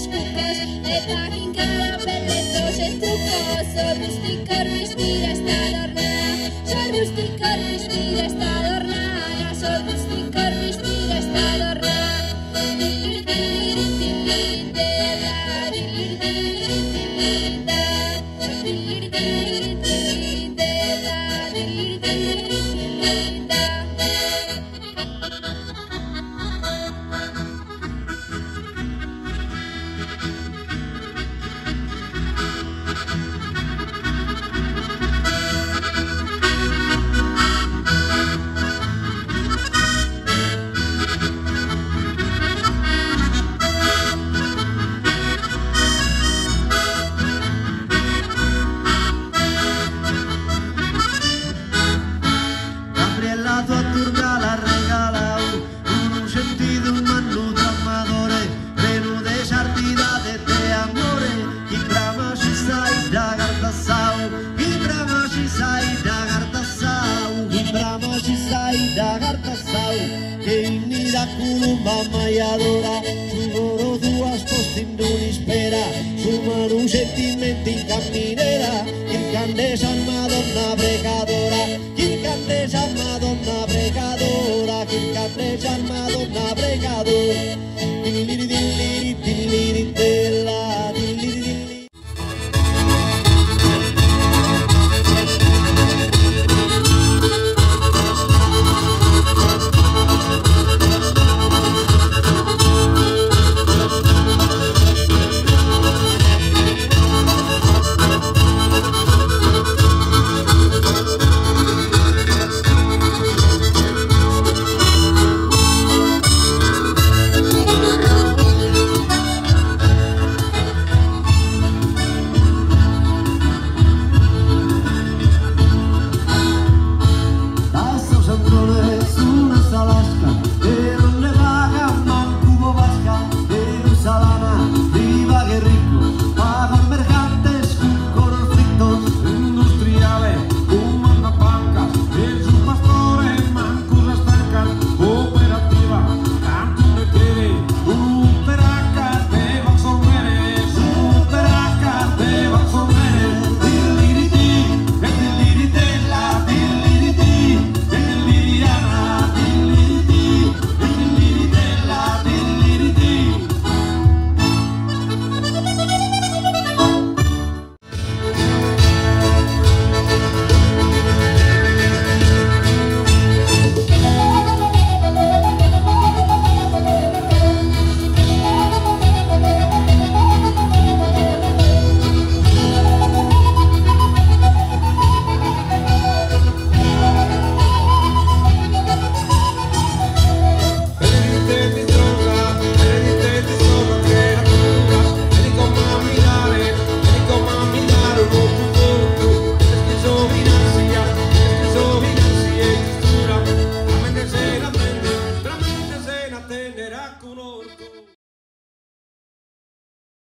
sos cuccos e faghen caramellettos e truccos. Sos rusticos bestida está adornada, sos rusticos bestida está adornada, sos rusticos bestida está adornada. Gabriella tua turca l'ha regalau unu sentidu mannu dramadore prenu de sardidade e de amore chi brama si sai da gardassau chi brama si sai da gardassau chi brama si sai da gardassau che innida culumba ammajadora su coro tuo as postu in d'un'ispera s'umanu sentimentu in caminera chircande sa Madonna pregadora chircande sa Madonna pregadora chircande sa Madonna pregadora dilliri dilliri dilliri della dilliri dilli. Da sos antrones una salasca e non ne paga mancu po Pasca. Jerusalema viva che ricco pagos mercantes cun coros frittos. Industriale cumanda pancas e su pastore mancu sas tancas. Cooperativa cantu nde cheret unu teracas devan sos meres unu teracas devan sos meres. Dilliriti e dilliritella dilliriti e dilliriana dilliriti e dilliritella dilliriti.